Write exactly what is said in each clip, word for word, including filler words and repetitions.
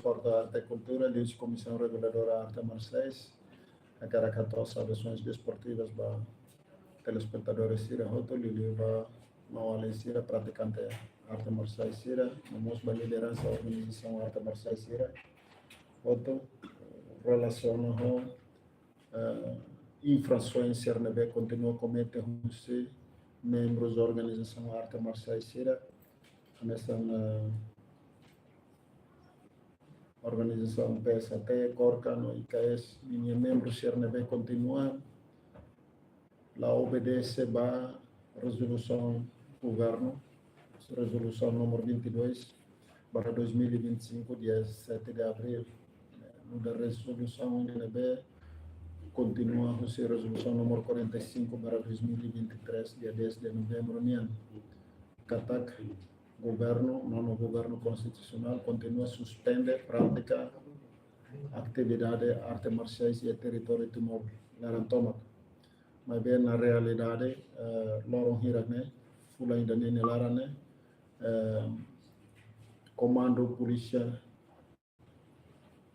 Desportu, Arte, Kultura, liuhusi Komisaun Reguladora Arte Marsiais, hakarak hato'o saudasoens desportivas ba telespetadores sira hotu, liuliu ba maun-alin sira, pratikante arte marsiais sira, no mós ba lideransa organizasaun arte marsiais sira hotu, relasiona ho, eh, infrasoens sira ne'ebé kontinua komete husi membrus organizasaun arte marsiais sira, hanesan, eh, organizasaun P S A T, KORKA no I K S ninia membru sira ne'ebé kontinua la obedese ba rezolusaun governu, rezolusaun númeru vinte e dois barra dois mil e vinte e cinco, dia sete de abril. Nu'udar rezolusaun ne'ebé kontinua husi rezolusaun númeru quarenta e cinco barra dois mil e vinte e três, dia dez de novembro nian, katak governu, nonu governu konstitusionál, kontinua suspende prátika atividade arte marsiais iha territóriu Timor laran tomak. Maibé na realidade, eh, loron hirak ne'e, fulan ida-ne'e nia laran ne'e, eh, Komandu Polísia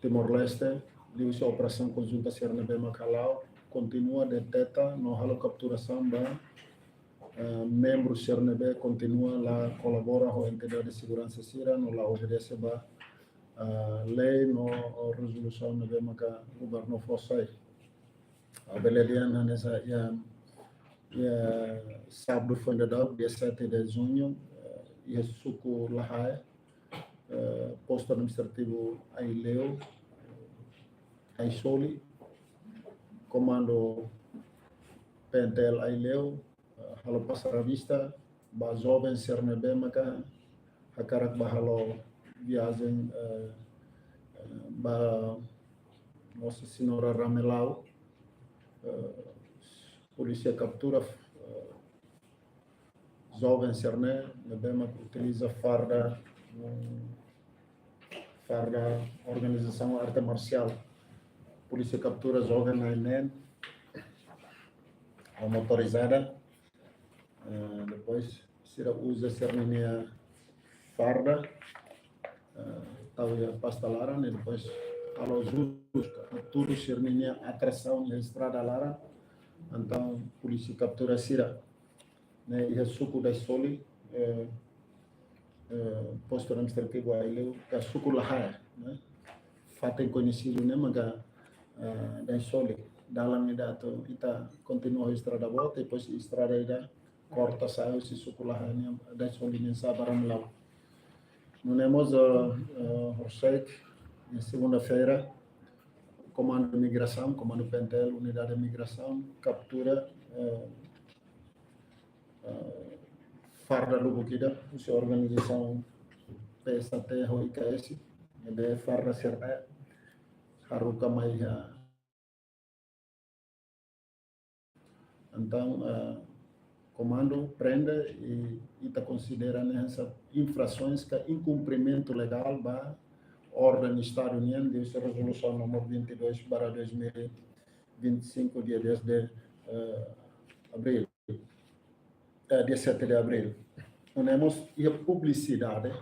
Timor-Leste, liuhusi operasaun konjunta sira ne'ebé mak hala'o, kontinua deteta no halo kapturasaun ba, eh, membru sira ne'ebé kontinua la kolabora ho entidade seguransa sira no la obedese ba, eh, lei no rezolusaun ne'ebé maka governu fó sai. Ha'u bele dehan hanesan iha, iha sábadu foin daudauk, dia sete de junho, eh, iha suku Lahae, eh, postu administrativu Aileu, Aisoli, komandu P N T L Aileu, eh, halo pasa revista ba joven sira ne'ebé maka hakarak ba halo viajen, eh, eh, ba Nossa Senhora Ramelau, eh, polísia kaptura, eh, joven sira ne'e, ne'ebé mak utiliza farda, mm, farda organizasaun arte marsiál. Polísia kaptura joven na'in neen, ho motorizada. Eh, depois, sira uza sira-ninia farda, eh, tau iha pasta laran, i depois halo jus, hatudu sira-ninia atrasaun iha estrada laran, entaun polísia kaptura sira. Ne'e iha suku Daisoli, eh, eh, postu administrativu Aileu, ka suku Lahae, ne'e. Fatin koñesidu ne'e maka, eh, Daisoli. Dalan ida atu ita kontinua estrada boot, depois estrada ida korta sai husi suku Lahae nian, Daisoli nian sa'e ba Ramelau. Nune'e mós, eh, eh, horisehik, iha segunda-feira, Komandu Migrasaun, Komandu P N T L, Unidade Migrasaun, kaptura, eh, eh, farda lubuk ida, husi organizasaun P S A T ho I K S, ne'ebé farda sira-ne'e haruka mai iha. Entaun, eh, komandu prende i ita konsidera ne'e hanesan infrasoens ka inkumprimentu legál ba orden Estadu nian, liuhusi rezolusaun númeru vinte e dois barra dois mil e vinte e cinco, dia dez de, eh, abril. Eh, dia sete de abril. Nune'e mós iha publisidade,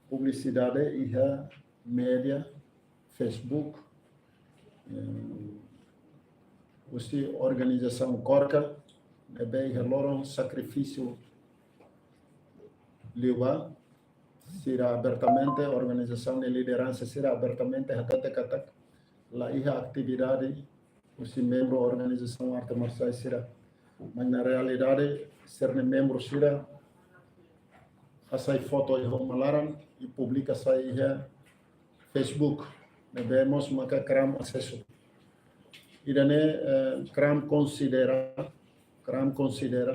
publisidade iha média, Facebook, eh, husi organizasaun KORKA, ne'ebé iha loron sakrifísiu liubá, sira abertamente, organizasaun nia lideransa sira abertamente hatete katak la iha atividade husi membru organizasaun arte marsiais sira. Mas na realidade, sira-nia membru sira hasai foto iha uma laran i publika sai iha Facebook, ne'ebé mós maka KRAM asesu. Ida-ne'e, eh, KRAM konsidera, KRAM konsidera,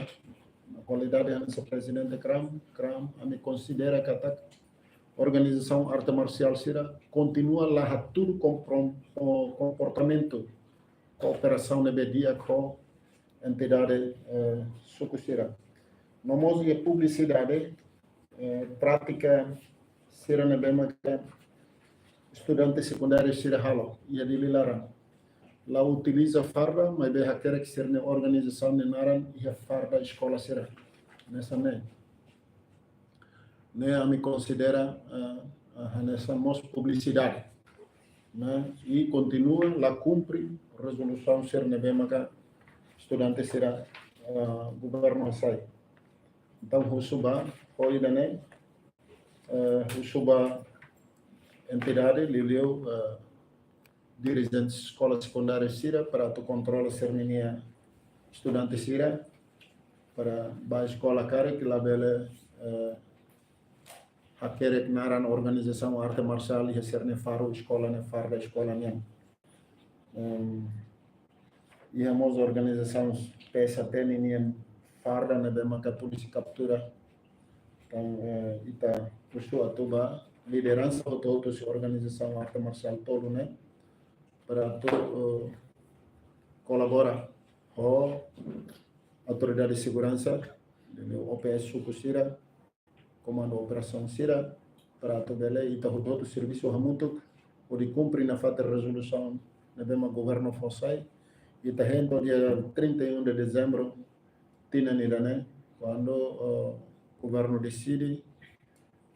na kualidade hanesan prezidente KRAM, KRAM, ami konsidera katak organizasaun arte marsiál sira kontinua la hatudu komprom-, ko-, komportamentu, kooperasaun ne'ebé di'ak ho entidade, eh, suku sira. No mós iha publisidade, eh, prátika sira ne'ebé maka estudante sekundáriu sira halo iha Dili laran. La utiliza farda, maibé hakerek sira-nia organizasaun nia naran iha farda eskola sira. Hanesan ne'e. Ne'e ami konsidera, eh, hanesan mós publisidade, ne'e, i kontinua la kumpre rezolusaun sira ne'ebé maka estudante sira, ah, governu hasai. Entaun, husu ba, ho ida-ne'e, eh, husu ba entidade, liuliu, eh, dirijente eskola sekundária sira para atu kontrola sira-nia estudante sira para bá eskola karik labele, eh, hakerek naran organizasaun arte marsiál iha sira-nia farda eskola, nia farda eskola nian. Em, iha mós organizasaun P S A T nian farda ne'ebé maka polísia kaptura. Entaun, eh, ita husu atu ba lideransa hotu-hotu husi organizasaun arte marsiál tolu ne'e para atu, eh, kolabora ho autoridade seguransa, O P S suku sira, komandu operasaun sira, para atu bele ita hotu-hotu servisu hamutuk hodi kumpre nafatin rezolusaun ne'ebé mak governu fó sai. Ita hein to'o dia trinta e um de dezembro tinan ida-ne'e, kuandu, eh, governu deside,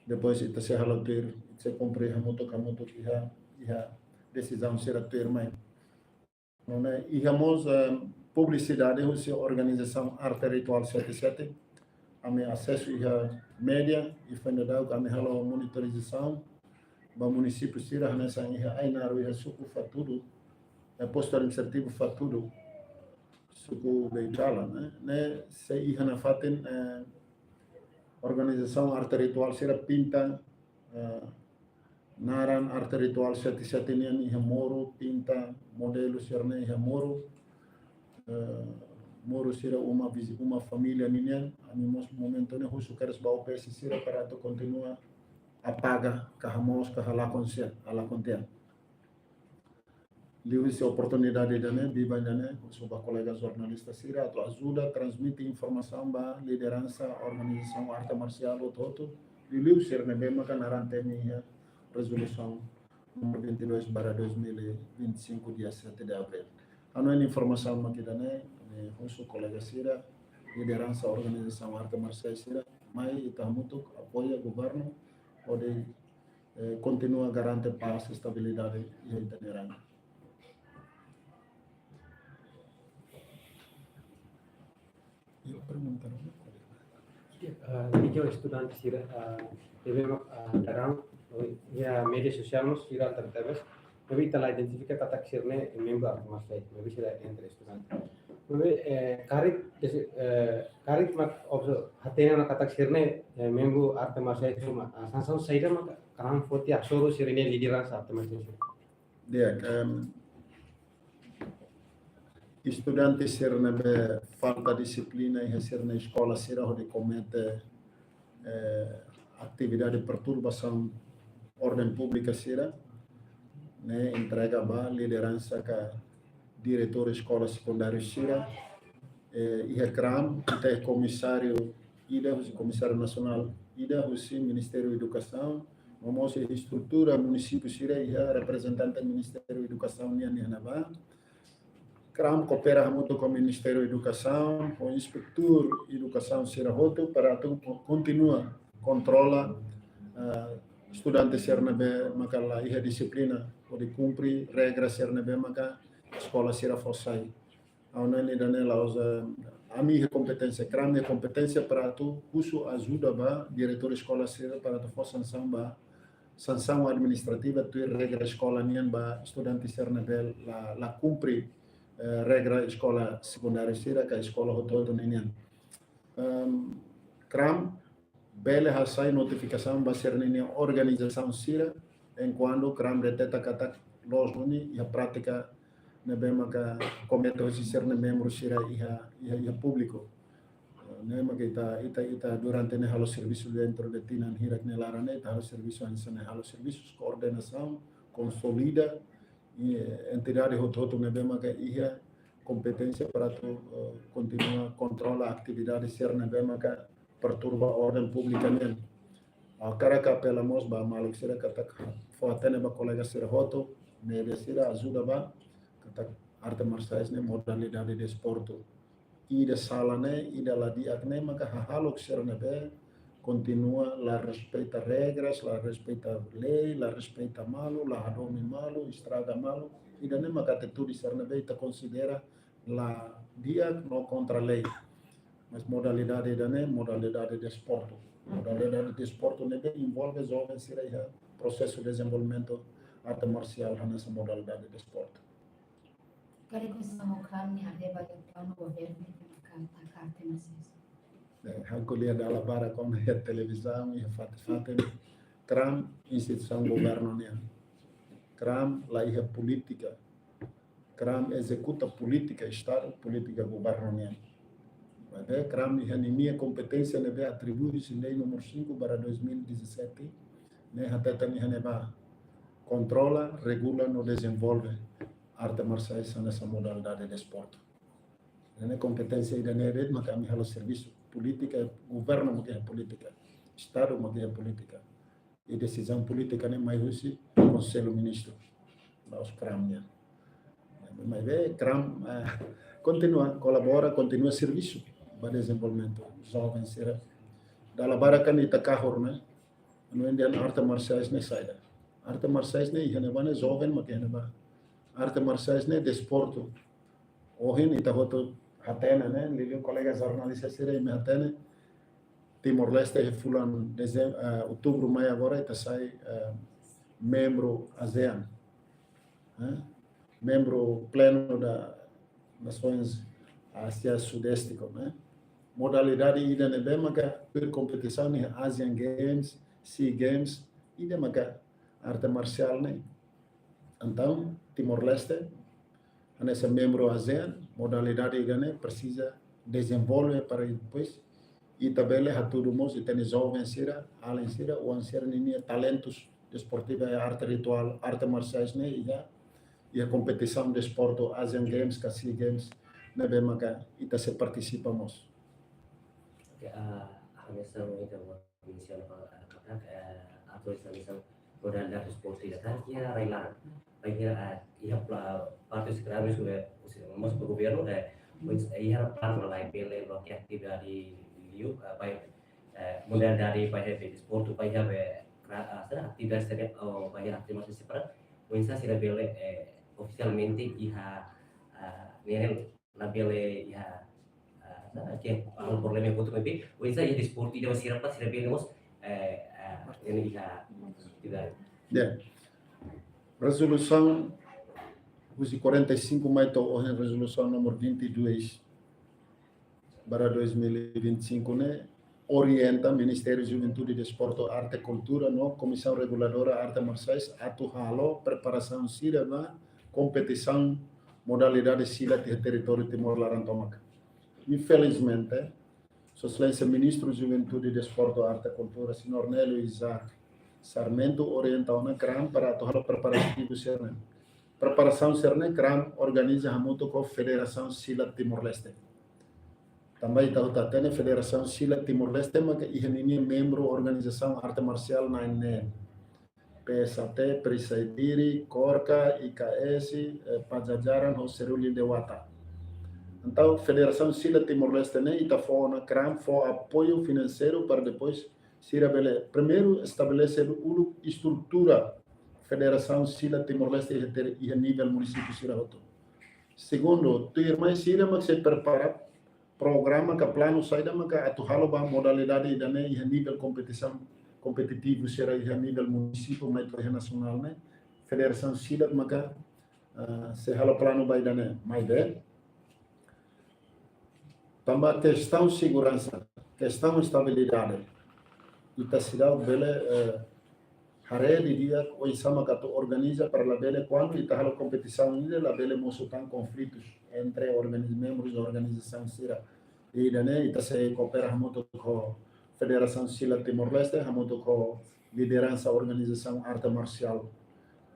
depois ita sei halo tuir, ita sei kumpre hamutuk, hamutuk iha, iha desizaun sira tuirmai. Nune'e iha mós, eh, publisidade husi organizasaun Arte Rituál Sete Sete. Ami asesu iha média, i foin daudauk ami halo monitorizasaun ba munisípiu sira hanesan iha Ainaro, iha suku Fatudu, eh, postu administrativu Fatudu, suku Beitala, ne'e, ne'e sei iha nafatin, eh, organizasaun Arte Rituál sira pinta, eh, naran Arte Rituál Sete Sete nian iha moru, pinta modelu sira-ne'e iha moru, eh, moru sira uma vizi-, uma família ninian. Ami mós momentu ne'e husu kedas ba O P S sira para atu kontinua apaga, ka hamoos, ka halakon sira, halakon tiha. Liuhusi oportunidade ida-ne'e, biban ida-ne'e, husu ba kolega jornalista sira atu ajuda transmite informasaun ba lideransa organizasaun arte marsiál hotu-hotu, liuliu sira ne'ebé maka naran temi iha rezolusaun número vinte e dois barra dois mil e vinte e cinco, dia sete de abril. Hanoin informasaun mak ida-ne'e, ne'e husu kolega sira, lideransa organizasaun arte marsiál sira, mai ita hamutuk apoia governu, hodi, eh, kontinua garante pás, estabilidade iha ita-nia rain. Iha pergunta, no? Ah, ita estudante sira, ah, ne'ebé, ah, daudaun, oh, iha média sosiál mós viral tebes. Maibé ita la identifika katak sira-ne'e membru arte marsiál, maibé sira entre estudante. Maibé, eh, karik, eh, karik mak obso hatene ona katak sira-ne'e, eh, membru arte marsiál ruma. Ah, sansaun saida mak KRAM foti hasoru sira-nia lideransa arte marsiál? Di'ak, em, estudante sira ne'ebé falta dixiplina iha sira-nia eskola sira hodi komete, eh, atividade perturbasaun orden públika sira, ne'e entrega ba lideransa ka diretór eskola sekundária sira, eh, iha KRAM, ita iha komisáriu ida, husi komisáriu nasionál ida, husi Ministériu Edukasaun, no mós iha estrutura munisípiu sira iha reprezentante Ministériu Edukasaun nian iha ne'ebá. KRAM koopera hamutuk ho Ministériu Edukasaun, ho inspetór edukasaun sira hotu para atu ko-, kontinua kontrola, eh, estudante sira ne'ebé maka la iha dixiplina, hodi kumpre regra sira ne'ebé maka eskola sira fó sai. Ha'u hanoin ida-ne'e la'ós, eh, ami iha kompeténsia, KRAM iha kompeténsia para atu husu ajuda ba diretór eskola sira para atu fó sansaun ba, sansaun administrativa tuir regra eskola nian ba estudante sira ne'ebé la, la kumpre, eh, regra eskola sekundária sira ka eskola hotu-hotu ninian. Em, KRAM bele hasai notifikasaun ba sira-nia organizasaun sira, enkuantu KRAM deteta katak loos duni iha prátika ne'ebé maka komete husi sira-nia membru sira iha, iha, iha públiku. Ne'e maka ita, ita, ita durante ne'e halo servisu dentro de tinan hirak nia laran ne'e, ita halo servisu hanesan ne'e, halo servisu koordenasaun, konsolida, i, eh, entidade hotu-hotu ne'ebé maka iha kompeténsia para atu, eh, kontinua kontrola atividade sira ne'ebé maka perturba orden públika nian. Ha'u hakarak apela mós ba maluk sira katak fó hatene ba kolega sira hotu, média sira ajuda ba, katak arte marsiais ne'e modalidade desportu. Ida sala ne'e, ida la di'ak ne'e maka hahalok sira ne'ebé kontinua la respeita regras, la respeita lei, la respeita malu, la hadomi malu, estraga malu. Ida-ne'e maka atitude sira ne'ebé ita konsidera la di'ak no kontra lei. Mas modalidade ida-ne'e modalidade desportu. Modalidade desportu ne'ebé envolve joven sira iha prosesu dezenvolvimentu arte marsiál hanesan modalidade desportu. Karik oinsá mak CRAM nia haree ba planu governu atu taka arte marsiál? Eh, ha'u ko'alia dala barak ona iha televizaun, iha fatin-fatin. CRAM instituisaun governu nian. CRAM la iha polítika. CRAM ezekuta polítika Estadu, polítika governu nian. Maibé CRAM iha ninia kompeténsia ne'ebé atribui husi lei númeru cinco barra dois mil e dezassete, ne'e hateten iha ne'ebá kontrola, regula no dezenvolve arte marsiais hanesan modalidade desportu. Ne'e kompeténsia ida-ne'e de'it maka ami halo servisu. Polítika, governu maka iha polítika. Estadu maka iha polítika. I desizaun polítika ne'e mai husi Konsellu Ministru. La'ós CRAM nian. Maibé CRAM, eh, kontinua kolabora, kontinua servisu ba dezenvolvimentu joven sira. Dala barak kan ita kahur ne'e, no Indian arte marsiais ne'e saida. Arte marsiais ne'e iha ne'ebá ne'e joven maka iha ne'ebá. Arte marsiais ne'e desportu. Ohin ita hotu hatene ne'e, liuliu kolega jornalista sira imi hatene, Timor-Leste iha fulan dezem-, eh, outubru mai agora ita sai, eh, membru ASEAN, eh, membru plenu da Nasoins Ásia Sudeste, ne'e. Modalidade ida ne'ebé maka tuir kompetisaun iha Asian Games, SEA Games, ida maka arte marsiál ne'e. Entaun, Timor-Leste, hanesan membru ASEAN, modalidade ida-ne'e presiza dezenvolve para depois ita bele hatudu mós ita-nia joven sira, alin sira, oan sira ninia talentus desportivu, arte rituál, arte marsiais ne'e iha, iha kompetisaun desportu Asian Games ka SEA Games ne'ebé maka ita sei partisipa mós. Oke, ah, hanesan ita mensiona ba, ah, katak, eh, atu hanesan modalidade desportu ida tan iha rai-laran. Bainhira, eh, iha pla-, parte husi CRAM husi, husi, mós ba governu, eh, mós, eh, iha planu ba lai bele loke atividade liu, eh, ba, eh, modalidade ba iha be desportu, ba iha be kra-, ah, saida, atividade sira, oh, ba iha arte marsiais separadu. Oinsá sira bele, eh, ofisialmente iha, ah, nivel labele iha, ah, saida, ke halo problema hotu maibé, oinsá iha desportu ida sira pa sira bele mós, eh, eh, ne'e iha, tidak. Ya. Rezolusaun husi quarenta e cinco mai to'o ohin, rezolusaun númeru vinte e dois barra dois mil e vinte e cinco ne'e orienta Ministériu Juventude, Desportu, Arte, Kultura no Komisaun Reguladora Arte Marsiais atu halo preparasaun sira ba kompetisaun modalidade silat iha territóriu Timor laran tomak. Infelizmente, Sua Exelénsia Ministru Juventude, Desportu, Arte, Kultura, Señór Nélio Isaac Sarmento, orienta ona CRAM para atu halo preparativu sira-ne'e. Preparasaun sira-ne'e CRAM organiza hamutuk ho Federasaun Silat Timor-Leste. Tanba ita hotu hatene Federasaun Silat Timor-Leste maka iha ninia membru organizasaun arte marsiál na'in-neen. P S A T, Perisai Diri, KORKA, I K S, eh, Pajajaran, ho Seruli Dewata. Entaun, Federasaun Silat Timor-Leste ne'e, ita fó ona CRAM, fó apoiu finanseiru para depois sira bele, primeiru, estabelese uluk estrutura Federasaun Silat Timor-Leste iha ter-, iha nivel munisípiu sira hotu. Segundu, tuirmai sira mak sei prepara programa ka planu saida maka atu halo ba modalidade ida-ne'e iha nivel kompetisaun, kompetitivu sira iha nivel munisípiu mai to'o iha nasionál ne'e. Federasaun Silat maka, ah, sei halo planu ba ida-ne'e. Maibé, tanba kestaun seguransa, kestaun estabilidade, ita seidauk bele, eh, haree didi'ak oinsá maka atu organiza para labele kuandu ita halo kompetisaun ida labele mosu tan konflitus entre organiz-, membrus organizasaun sira. Ida-ne'e ita sei koopera hamutuk ho Federasaun Silat Timor-Leste, hamutuk ho lideransa organizasaun arte marsiál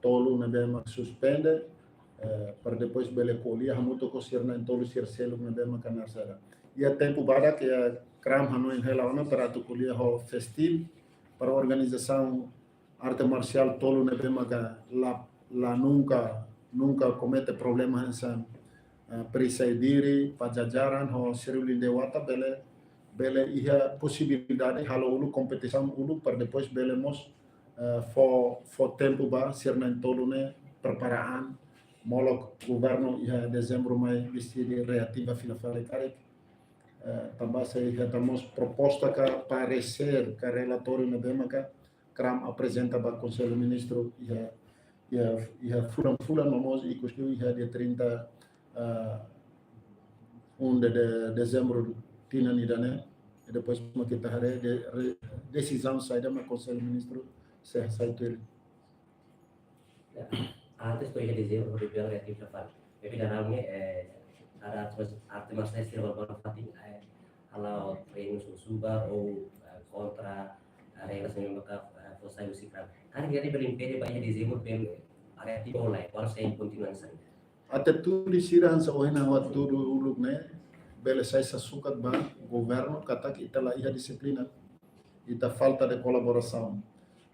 tolu ne'ebé mak suspende, eh, para depois bele ko'alia hamutuk ho sira na'in-tolu sira seluk ne'ebé mak hanesan. Iha tempu badak iha CRAM hanoin hela ona para atu ko'alia ho FESTIL, para organizasaun arte marsiál tolu ne'ebé maka la, la nunka, nunka komete problema hanesan, eh, Perisai Diri, Pajajaran, ho Seruli Dewata bele bele iha posibilidade halo uluk kompetisaun uluk para depois bele mós, eh, fó, fó tempu ba sira na'in-tolu ne'e prepara an, molok governu iha dezembru mai deside reativa fila fali karik. Eh, tanba sei hetan mós proposta ka paresér ka relatóriu ne'ebé maka KRAM aprezenta ba Konsellu Ministru iha, iha, iha fulan-fulan no mós ikus liu iha dia trinta, eh, um de, de dezembru tinan ida-ne'e. I depois mak ita haree de, re-, desizaun saida mak Konsellu Ministru sei, sei tuir. Ya, antes to'o iha dezembru, hodi bele reativa fali. Tapi dalam ni, eh, ada arte, arte marsiál sira baru fatin, eh, halo treinu susuba ou, eh, kontra, eh, regras ne'ebé maka, eh, fó sai husi KRAM. Kan jadi bele impede ba iha dezembru bele reativa online, kuandu sei kontinua hanesan ne'e. Atitude sira hanesan ohin ha'u hatudu uluk ne'e, bele sai sasukat ba governu katak ita la iha dixiplina. Ita falta de kolaborasaun.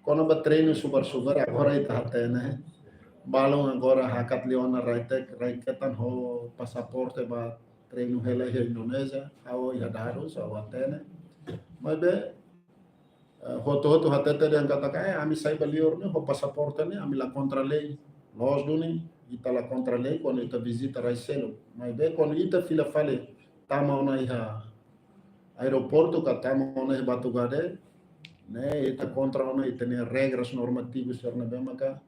Kona-ba treinu subar-subar, agora ita hatene. Balun agora hakat liu ona rai-tek, rai-ketan ho pasaporte ba treinu hela iha Indonézia, ha'u iha dadus, ha'u hatene. Maibé, eh, hotu-hotu hatete dehan katak, eh, ami sai ba liur ne'e, ho pasaporte ne'e, ami la kontra lei. Loos duni, ita la kontra lei, kuandu ita vizita rai seluk. Maibé, kuandu ita fila fali, tama ona iha aeroportu ka tama ona iha Batugade, ne'e ita kontra ona ita-nia regras normativus sira ne'ebé maka,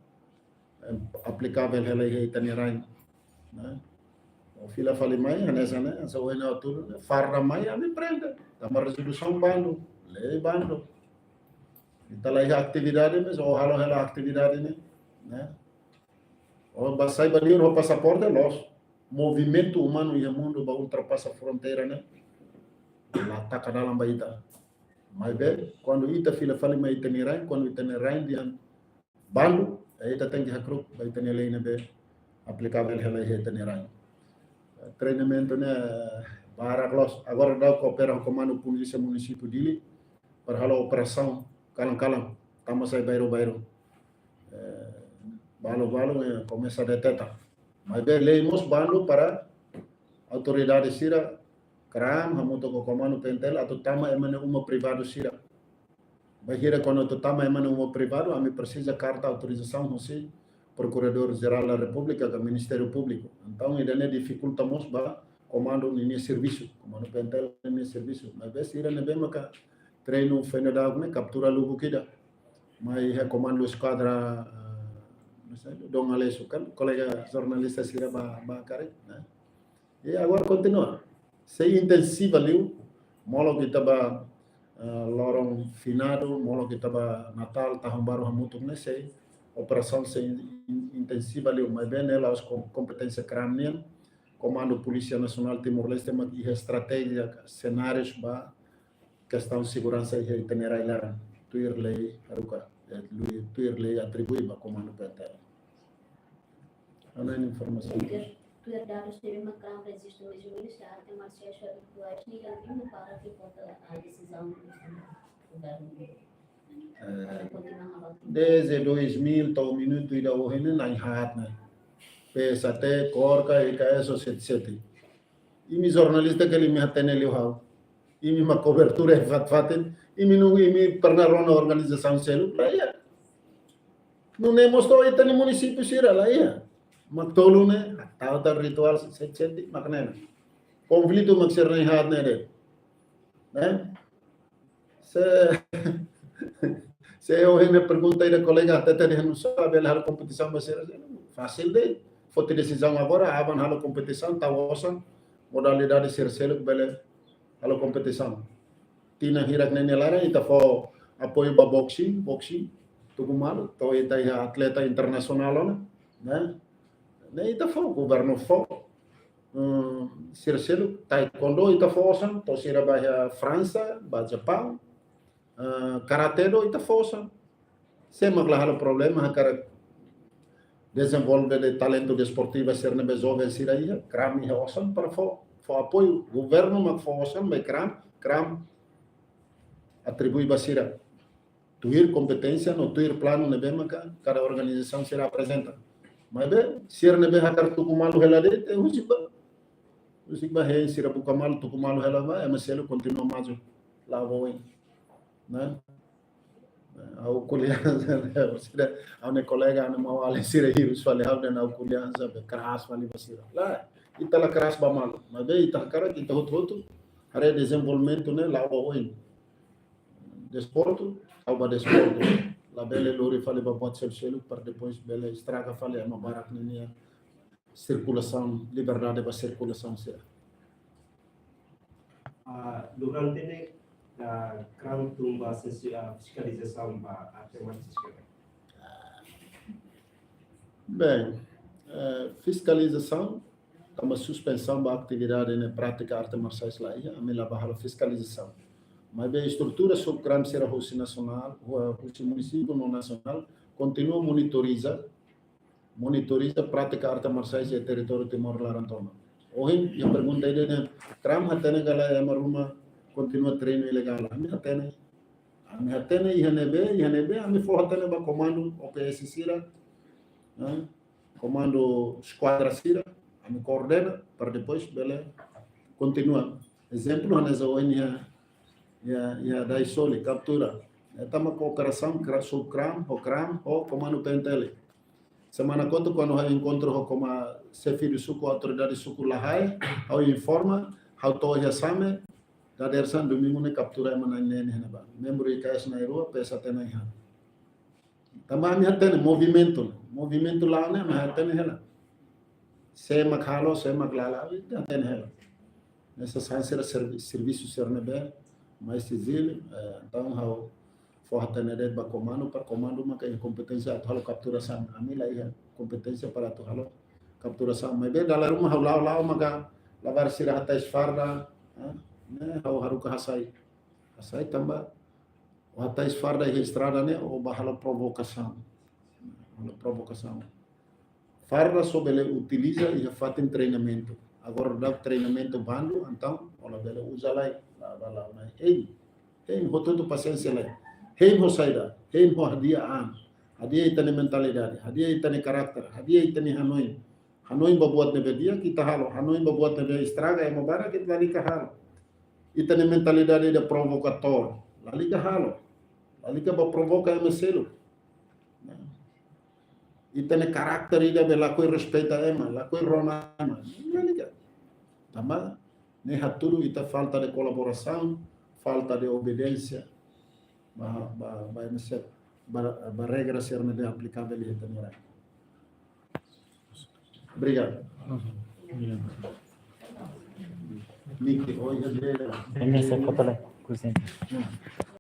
em, aplikavel hela iha ita-nia rain. Ne'e? Ó fila fali mai, hanesan ne'e, hanesan ohin ha'u hatudu ne'e, farda mai, ami prende. Tanba rezolusaun bandu, lei bandu. Ita la iha atividade, mas ó halo hela atividade ne'e, ne'e? Ó ba sai ba liur ho pasaporte, loos. Movimentu umanu iha mundu ba ultrapasa fronteira ne'e la taka dalan ba ita. Maibé, kuandu ita fila fali mai ita-nia rain, kuandu ita-nia rain dehan bandu, eh, ita tenke hakru'uk ba ita-nia lei ne'ebé aplikavel hela iha ita-nia rain. Treinamentu ne'e barak loos. Agora daudaun koopera ho Komandu Polísia Munisípiu Dili para halo operasaun kalan-kalan, tama sai bairru-bairru. Eh, balu-balu, eh, komesa deteta. Maibé lei mós bandu para autoridade sira, KRAM, hamutuk ho Komandu PNTL, atu tama ema nia uma privadu sira. Bainhira kuandu atu tama ema nia uma privadu, ami presiza karta autorizasaun husi Prokuradór Jerál da Repúblika ka Ministériu Públiku. Entaun, ida-ne'e difikulta mós ba komandu ninia servisu, Komandu PNTL ninia servisu. Maibé sira ne'ebé maka treinu foin daudauk ne'e kaptura lubuk ida. Mai iha komandu eskuadra, eh, Dom Aleixo kan, kolega jornalista sira ba, ba karik, ne'e? I agora kontinua. Sei intensiva liu, molok ita ba, eh, loron finadu, molok ita ba Natál, Tahun Baru hamutuk ne'e sei, operasaun sei in-, intensiva liu, maibé ne'e la'ós kom-, kompeténsia KRAM nian. Komandu Polísia Nasionál Timor-Leste mak iha estratéjia, senárius ba kestaun seguransa iha ita-nia rai-laran, tuir lei haruka, eh, lui-, tuir lei atribui ba Komandu PNTL. Ha'u-nia informasaun. Tuir, tuir dadus ne'ebé mak KRAM rejista mais ou menus, arte marsiais habituais ne'e iha limite para ke kontra a desizaun do governu. Eh, dezde dois mil to'o minutu ida ohin ne'e na'in-haat ne'e. PSHT, KORKA, EKS, sete sete. Imi jornalista karik imi hatene liu ha'u. Imi mak kobertura iha fatin-fatin. Imi nunka imi pernah rona organizasaun seluk? Lae. Nune'e mós to'o ita-nia munisípiu sira, lae. Mak tolu ne'e, tau ta rituál sete sete, mak ne'e. Konflitu mak sira na'in-haat ne'e de'it. Ne'e? Se, se ohin ne'e pergunta ida kolega hatete dehan nusá bele halo kompetisaun ba sira. Fasil de'it. Foti desizaun agora, aban halo kompetisaun, tau osan, modalidade sira seluk bele halo kompetisaun. Tinan hirak ne'e nia laran, ita fó apoiu ba boxing, boxing, tuku malu, to'o ita iha atleta internasionál ona, ne'e? Ne'e ita fó, governu fó. Hmm, sira seluk, taekwondo ita fó osan, to'o sira ba iha Fransa, ba Japaun. Ah, karate do ita fó osan. Sé mak la halo problema, hakarak dezenvolve de'it talentu desportiva sira ne'ebé joven sira iha, KRAM iha osan para fó, fó apoiu. Governu mak fó osan, maibé KRAM, KRAM atribui ba sira. Tuir kompeténsia no tuir planu ne'ebé maka kada organizasaun sira aprezenta. Maibé, sira ne'ebé hakarak tuku malu hela de'it, eh, husi ba. Husik ba hein sira buka malu, tuku malu hela ba, ema seluk kontinua maju la'o ba oin. Ne'e? Ha'u ko'alia, sira, ha'u-nia kolega, ha'u-nia maun-alin sira hirus fali ha'u dehan ha'u ko'alia hanesan be keras fali ba sira. Lae, ita la keras ba malu. Maibé ita hakarak ita hotu-hotu haree dezenvolvimentu ne'e la'o ba oin. Desportu, tau ba desportu. Labele lori fali ba buat seluk-seluk para depois bele estraga fali ema barak ninia sirkulasaun, liberdade ba sirkulasaun sira. Ah, durante ne'e, ah, KRAM tun ba sesi-, ah, fiskalizasaun ba arte marsiál. Bem, eh, fiskalizasaun, tanba suspensaun ba atividade ne'e prátika arte marsiais la iha, ami la bá halo fiskalizasaun. Maibé estrutura sub-KRAM sira husi nasionál, hu-, husi munisípiu no nasionál, kontinua monitoriza, monitoriza prátika arte marsiais iha territóriu Timor laran tomak. Ohin, iha pergunta ida ne'e, KRAM hatene ka lae ema ruma kontinua treinu ilegál. Ami hatene. Ami hatene iha ne'ebé, iha ne'ebé, ami fó hatene ba komandu O P S sira. Ne'e? Komandu eskuadra sira, ami koordena, para depois bele kontinua. Ezemplu, hanesan ohin iha, iha, iha Daisoli, kaptura. Ne'e tanba kooperasaun, kra-, sub-KRAM, ho KRAM, ho komandu P N T L. Semana kotuk, kuandu ha'u enkontru ho koma-, xefe de suku, autoridade suku La Haye, ha'u informa, ha'u to'o iha Same, dadeer-saan domingu ne'e kaptura ema na'in neen iha ne'ebá. Membru I K S na'in-rua, P S A T na'in-haat. Tanba ami hatene movimentu, movimentu la'o ne'e ami hatene hela. Sé mak halo, sé mak la halo, ami hatene hela. Hanesan sira servi-, servisu sira ne'ebé, mais sijil, eh, entaun ha'u fó hatene de'it ba komandu, para komandu maka iha kompeténsia atu halo kapturasaun. Ami la iha kompeténsia para atu halo kapturasaun. Maibé dala ruma ha'u la'o, la'o maka labarik sira hatais farda, eh, ne'e ha'u haruka hasai. Hasai tanba, ó hatais farda iha estrada ne'e, ó bá halo provokasaun. Halo provokasaun. Farda só bele utiliza iha fatin treinamentu. Agora daudaun treinamentu bandu, entaun, ó labele uza lai, la, la, la, la, hein. Hein, hotu-hotu pasiénsia lai. Hein ho saida, hein ho hadi'a an. Hadi'a ita-nia mentalidade, hadi'a ita-nia karakter, hadi'a ita-nia hanoin. Hanoin ba buat ne'ebé di'ak ita halo, hanoin ba buat ne'ebé estraga ema barak ita lalika halo. Ita-nia mentalidade ida provokatór, lalika halo. Lalika bá provoka ema seluk. Ita-nia karakter ida be lakohi respeita ema, lakohi rona ema. Lalika. Tanba ne'e hatudu ita falta de kolaborasaun, falta de obediénsia ba, ba, ba ema seluk, ba, ba regra sira ne'ebé aplikavel iha ita-nia rai. Obrigadu. Niki, oi, André. Emi se foto le, kusin.